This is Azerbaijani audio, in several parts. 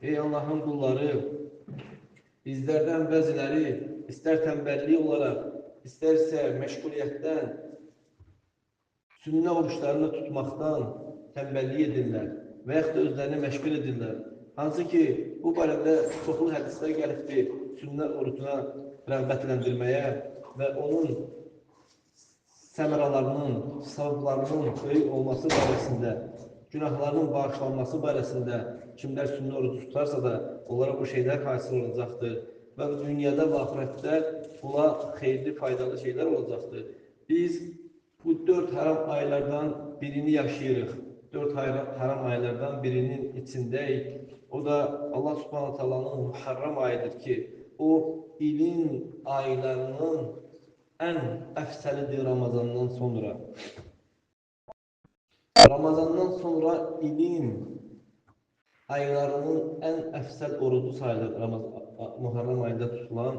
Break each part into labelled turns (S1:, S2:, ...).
S1: Ey Allahın qulları, bizlərdən bəziləri istər tənbəllik olaraq, istərsə məşğuliyyətdən, sünnə oruçlarını tutmaqdan tənbəllik edirlər və yaxud da özlərini məşğul edirlər. Hansı ki, bu barədə çoxlu hədislər gəlibdir sünnə orucuna rəğbətləndirməyə və onun səmaralarının, savablarının böyük olması barəsində, günahlarının bağışlanması barəsində kimlər sünnə orucu tutarsa da onlara bu şeylər hasil olacaqdır və dünyada və axirətdə qula xeyirli, faydalı şeylər olacaqdır. Biz bu 4 haram aylardan birini yaşayırıq. 4 haram aylardan birinin içindəyik. O da Allah Subhanahu Taala'nın Muharram ayıdır ki, o ilin aylarının ən əfsəlidir Ramazandan sonra. Ramazandan sonra ilin aylarının ən əfsəl orucu sayılır Muharram ayında tutulan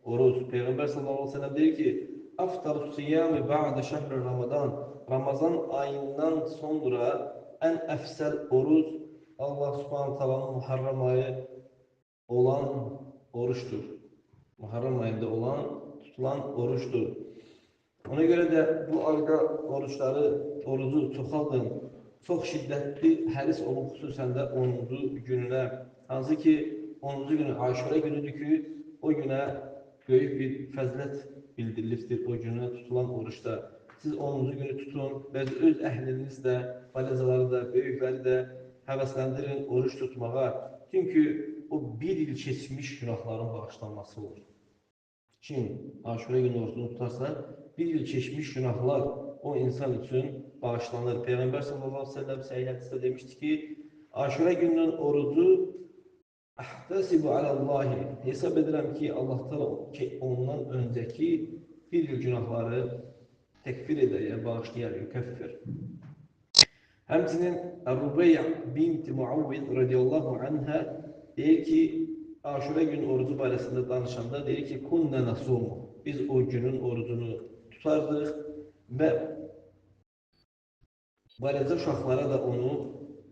S1: oruc. Peyğəmbər sallallahu əleyhi və səlləm deyir ki, Afdalus siyami ba'de şehr Ramazan. Ramazan ayından sonra ən əfsəl oruc Allah Subhanahu Taala'nın Muharram ayı olan oruçdur. Muharram ayında olan tutulan oruçdur. Ona görə də bu ayda orucu çoxaldın. Çox şiddətli həris olun, xüsusən də 10-cu gününə. Hansı ki, 10-cu günü Aşura günüdür ki, o günə böyük bir fəzilət bildirilibdir o günə tutulan oruçda. Siz 10-cu günü tutun və öz əhliniz də, balacaları da, böyükləri də həvəsləndirin oruç tutmağa. Çünki o bir il keçmiş günahların bağışlanması olur. Kim Aşura günü orucunu tutarsa, bir il keçmiş günahlar o insan üçün bağışlanır. Peyğəmbər sallallahu əleyhi və səlləm səhih hədisdə demişdi ki, Aşura gününün orucu əhtəsibu aləllahi, hesab edirəm ki, Allah Taala ki, ondan öncəki bir il günahları təkfir edər, yəni bağışlayar, yükəffir. Həmçinin Rubeyya binti Muavviz radiyallahu anha deyir ki, Aşura günü orucu barəsində danışanda deyir ki, kunnə nasumu, biz o günün orucunu tutardıq və balaca uşaqlara da onu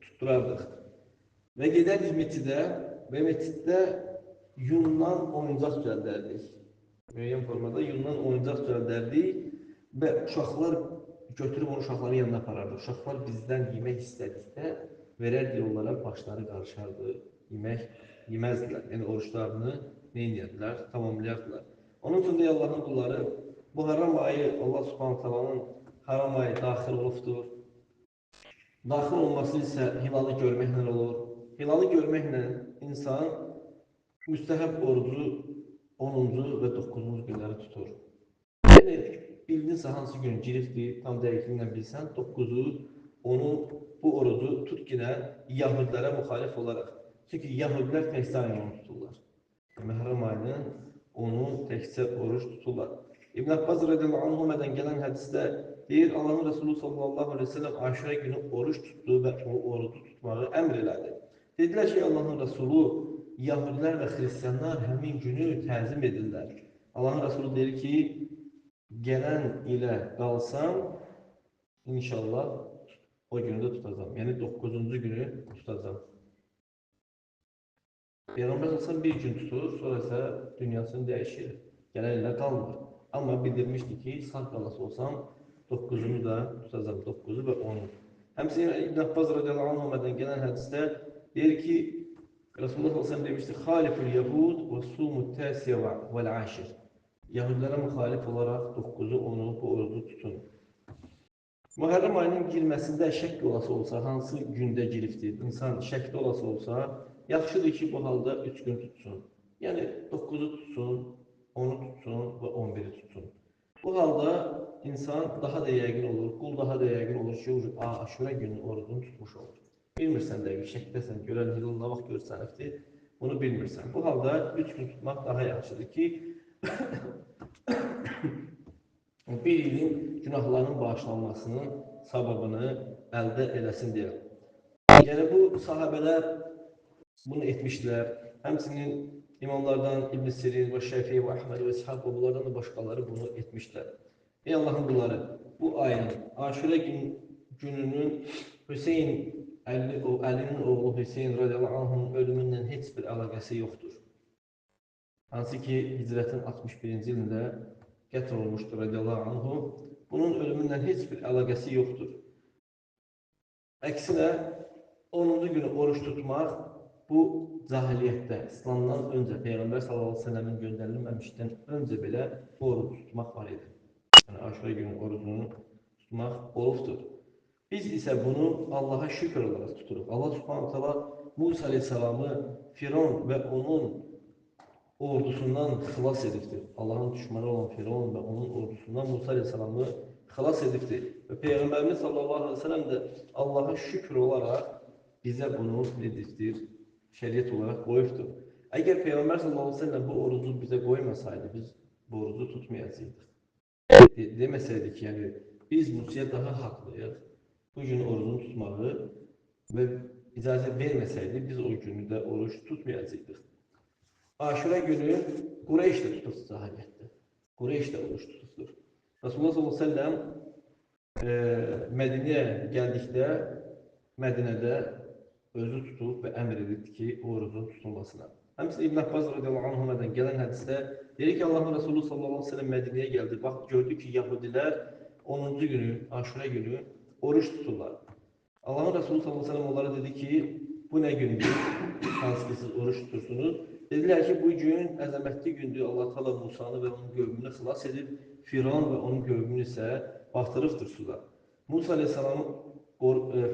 S1: tutturardıq. Və gedərdik məscidə və məsciddə yundan oyuncaq düzəldərdik. Müəyyən formada yundan oyuncaq düzəldərdik və uşaqlar götürüb onu uşaqların yanına aparardı. Uşaqlar bizdən yemək istədikdə verərdik onlara, başları qarışardı, yemək yeməzdilər. Yəni oruçlarını nə edərdilər, tamamlayardılar. Onun üçün də Allahın qulları, Muharram ayı Allah Subhanahu Taala'nın haram ayı daxil olubdur. Daxil olması isə hilalı görməklə olur. Hilalı görməklə insan müstəhəb orucu 10-cu və 9-cu günləri tutur. Yəni bildinsə hansı gün giribdir, tam dəqiqliklə bilsən, 9-u, 10-u bu orucu tut ki, yahudilərə müxalif olaraq. Çünki yahudilər təkcə ayını onu tuturlar. Muharram ayının onu təkcə oruç tuturlar. İbn Abbas radiyallahu anhumədən gələn hədisdə deyir, Allahın Resulü sallallahu aleyhi ve sellem Aşura günü oruç tutdu və o orucu tutmağı əmr elədi. Dedilər ki, Allahın Resulü, yahudilər və xristianlar həmin günü təzim edirlər. Allahın Resulü deyir ki, gələn ilə qalsam, inşallah o günü də tutacağam. Yəni 9-cu günü tutacağam. Peyğəmbər sallallahu bir gün tutur, sonra isə dünyasını dəyişir. Gələn ilə qalmır. Amma bildirmişdi ki, sağ qalası olsam 9-unu da tutacağam, 9-u və 10-u. Həmçinin İbn Abbas radiyallahu anhumədən gələn hədisdə deyir ki, Resulullah sallallahu əleyhi və səlləm demişdi: "Xaliful yahud və sumu tasiya vəl aşir." Yahudilərə müxalif olaraq 9-u, 10-u bu orucu tutun. Muharram ayının girməsində şək olası olsa, hansı gündə giribdir, insan şəkdə olası olsa, yaxşıdır ki, bu halda 3 gün tutsun. Yəni 9-u tutsun, 10-u tutsun və 11-i tutsun. Bu halda insan daha da yəqin olur, qul daha da yəqin olur ki, Aşura günü orucunu tutmuş olur. Bilmirsən dəqiq, şəkdəsən, görən hilal nə vaxt görsənibdir, bunu bilmirsən. Bu halda 3 gün tutmaq daha yaxşıdır ki, bir ilin günahlarının bağışlanmasının savabını əldə eləsin deyə. Yəni bu sahabələr bunu etmişdilər. Həmçinin imamlardan İbn Sirin və Şəfi və Əhməd və İshaq və bunlardan da başqaları bunu etmişdilər. Ey Allahın qulları, bu ayın Aşura gününün Hüseyn Əlinin oğlu Hüseyin radiyallahu anh'ın ölümündən heç bir əlaqəsi yoxdur. Hansı ki, hicrətin 61-ci ilində qətl olmuşdur radiyallahu anhu. Bunun ölümündən heç bir əlaqəsi yoxdur. Əksinə, 10-cu günü oruç tutmaq bu cahiliyyətdə, İslamdan öncə, Peyğəmbər sallallahu əleyhi və səlləmin göndərilməmişdən öncə belə bu orucu tutmaq var idi. Yəni, Aşura günü orucunu tutmaq olubdur. Biz isə bunu Allaha şükür olaraq tuturuq. Allah Subhanahu taala Musa əleyhissalamı Firon və onun ordusundan xilas edibdir. Allahın düşməni olan Firon və onun ordusundan Musa əleyhissalamı xilas edibdir. Və Peyğəmbərimiz sallallahu əleyhi və səlləm də Allaha şükür olaraq bizə bunu edibdir, şəriət olaraq qoyubdur. Əgər Peyğəmbər sallallahu əleyhi və səlləm bu orucu bizə qoymasaydı, biz bu orucu tutmayacaqdıq. Deməsəydik ki, yəni biz Musaya daha haqlıyıq. Bu gün orucunu tutmağı və icazə verməsəydi, biz o günü də oruc tutmayacaqdıq. Aşura günü Qureyş də tutubdur cahiliyyətdə. Qureyş də oruc tutubdur. Rasulullah sallallahu əleyhi və səlləm Mədinəyə gəldikdə Mədinədə özü tutub və əmr edirdi ki, orucun tutulmasına. Həmçinin İbn Abbas radiyallahu anhumadan gələn hədisdə deyir ki, Allahın Resulü sallallahu əleyhi və səlləm Mədinəyə gəldi. Bax, gördü ki, Yahudilər 10-cu günü, Aşura günü oruç tuturlar. Allahın Resulü sallallahu əleyhi və səlləm onlara dedi ki, bu nə gündür? Hansı ki, siz oruç tutursunuz. Dedilər ki, bu gün əzəmətli gündür. Allah Teala Musanı və onun qövmünü xilas edib, Firon və onun qövmünü isə batırıbdır suda. Musa əleyhissalamı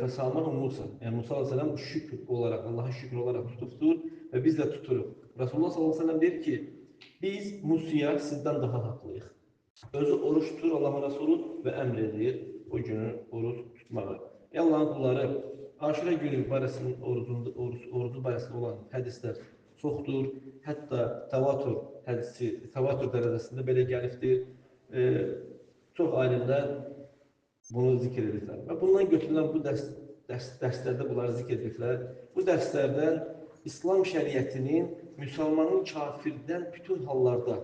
S1: fəsamahu Musa, yəni Musa əleyhissalam şükür olaraq, Allaha şükür olaraq tutubdur və biz də tuturuq. Rasulullah sallallahu əleyhi və səlləm deyir ki, biz Musaya sizdən daha haqlıyıq. Özü oruç tutur Allahın Resulü və əmr edir o günü oruç tutmağı. Ey Allahın qulları, Aşura günü barəsinin orucu barəsində olan hədislər çoxdur. Hətta təvatur hədisi, təvatur dərəcəsində belə gəlibdir. Çox alimlər bunu zikr edirlər. Və bundan götürülən bu dərslərdə bunları zikr edirlər. Bu dərslərdən İslam şəriətinin müsəlmanın kafirdən bütün hallarda,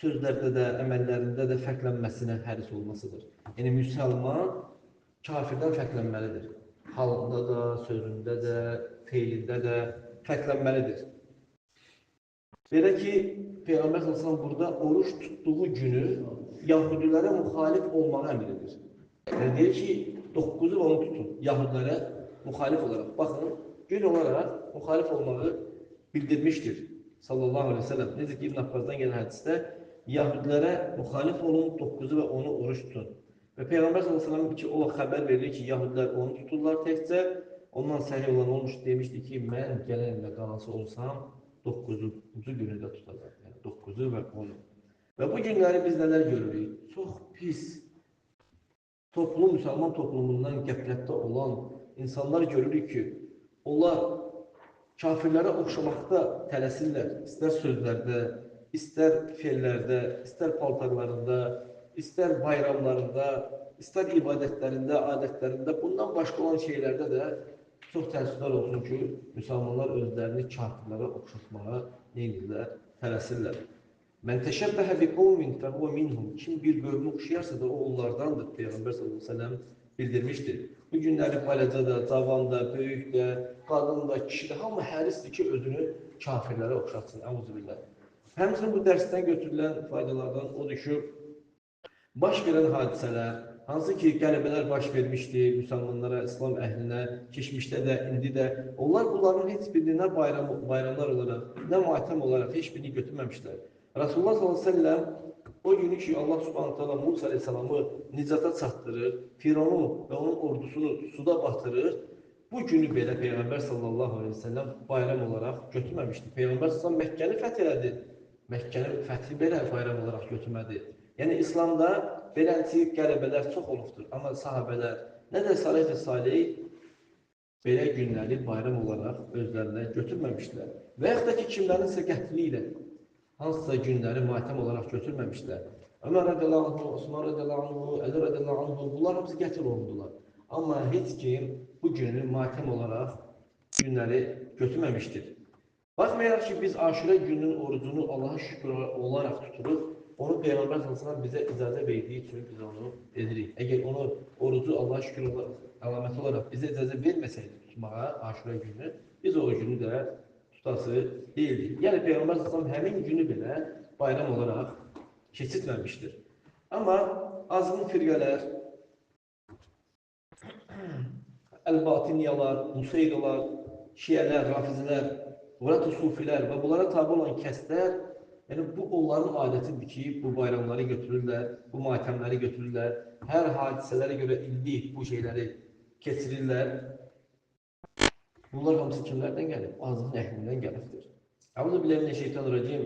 S1: sözlərdə də, əməllərində də fərqlənməsinə həris olmasıdır. Yəni, müsəlman kafirdən fərqlənməlidir. Halında da, sözündə də, feilində də fərqlənməlidir. Belə ki, Peyğəmbər sallallahu əleyhi və səlləm burada oruç tutduğu günü yahudilərə müxalif olmağı əmr edir. Yəni, deyir ki, 9-u və 10-u tutun yahudilərə müxalif olaraq. Baxın, gün olaraq müxalif olmağı bildirmişdir sallallahu əleyhi və səlləm. Necə ki, İbn Abbasdan gələn hədisdə yahudilərə müxalif olun, 9-u və 10-u oruç tutun. Və Peyğəmbər sallallahu əleyhi və səlləm ki, o xəbər verilir ki, yahudilər onu tuturlar təkcə. Ondan səhih olan olmuş, demişdi ki, mən gələn ildə qalası olsam 9-cu günü də tutacaq. Yəni 9-u və 10-u. Və bu günləri biz nələr görürük? Çox pis toplum, müsəlman toplumundan qəflətdə olan insanlar görürük ki, onlar kafirlərə oxşamaqda tələsirlər. İstər sözlərdə, istər feillərdə, istər paltarlarında, istər bayramlarında, istər ibadətlərində, adətlərində, bundan başqa olan şeylərdə də çox təəssüflər olsun ki, müsəlmanlar özlərini kafirlərə oxşatmağa nə edirlər? Tələsirlər. Mən təşəbbəhə bi qovmin fəhuvə minhum. Kim bir qövmü oxşayarsa da o onlardandır, Peyğəmbər sallallahu əleyhi və səlləm bildirmişdir. Bu günləri balaca da, cavan da, böyük də, qadın da, kişi də, hamı hərisdir ki, özünü kafirlərə oxşatsın. Əuzubillah. Həmçinin bu dərsdən götürülən faydalardan odur ki, baş verən hadisələr, hansı ki, qələbələr baş vermişdi müsəlmanlara, İslam əhlinə, keçmişdə də, indi də, onlar bunların heç birini nə bayramlar olaraq, nə matəm olaraq heç birini götürməmişlər. Rasulullah sallallahu əleyhi və səlləm o günü ki, Allah Subhanahu taala Musa əleyhissalamı nicata çatdırır, Fironu və onun ordusunu suda batırır, bu günü belə Peyğəmbər sallallahu əleyhi və səlləm bayram olaraq götürməmişdi. Peyğəmbər sallallahu əleyhi və səlləm Məkkəni fəth elədi. Məkkənin fəthi belə bayram olaraq götürmədi. Yəni, İslamda beləncə qələbələr çox olubdur. Amma sahabələr, nə də salih və salih belə günləri bayram olaraq özlərinə götürməmişlər. Və yaxud da ki, kimlərinsə qətli ilə hansısa günləri matəm olaraq götürməmişlər. Ömər radiyallahu anhu, Osman radiyallahu anhu, Əli radiyallahu anhu, bunlar hamısı qətl olundular. Amma heç kim bu günü matəm olaraq günləri götürməmişdir. Baxmayaraq ki, biz Aşura gününün orucunu Allaha şükür olaraq tuturuq, onu Peyğəmbər sallallahu əleyhi və səlləm bizə icazə verdiyi üçün biz onu edirik. Əgər onu orucu Allaha şükür olaraq, əlaməti olaraq bizə icazə verməsəydi tutmağa Aşura günü, biz o günü də tutası deyildik. Yəni Peyğəmbər sallallahu əleyhi və səlləm həmin günü belə bayram olaraq keçirtməmişdir. Amma azğın firqələr, Əl-Batiniyalar, Nuseyrilar, Şiələr, Rafizilər, Vəlat-ı Sufilər və bunlara tabi olan kəslər, yəni bu onların adətidir ki, bu bayramları götürürlər, bu matəmləri götürürlər, hər hadisələrə görə illik bu şeyləri keçirirlər. Bunlar hamısı kimlərdən gəlib? Azğın əhlindən gəlibdir. Əuzu billahi mineşşeytanirracim.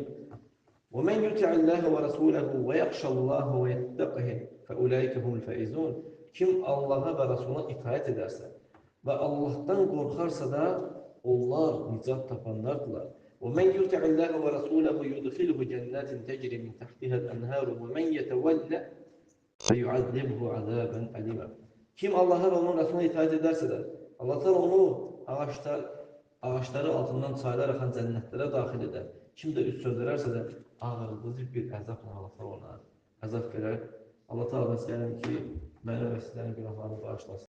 S1: وَمَنْ يُطِعِ اللّٰهَ وَرَسُولَهُ وَيَخْشَ اللّٰهَ وَيَتَّقِهِ فَاُولَٰئِكَ هُمُ الْفَائِزُونَ. Kim Allaha və Rasuluna itaət edərsə və Allahdan qorxarsa da onlar nicat tapanlardılar. وَمَنْ يُطِعِ اللّٰهَ وَرَسُولَهُ يُدْخِلْهُ جَنَّاتٍ تَجْرِي مِنْ تَحْتِهَا الْأَنْهَارُ وَمَنْ يَتَوَلَّ فَيُعَذِّبْهُ عَذَابًا أَلِيمًا. Kim Allaha və onun Rasuluna itaət edərsə də Allah Teala onu ağaçları altından çaylar axan cənnətlərə daxil edər. Kim də üz çöndərərsə də ağırdıcı bir əzabla Allah Teala ona əzab verər. Allah Teala istəyirəm ki, mənim və sizlərin günahlarını bağışlasın.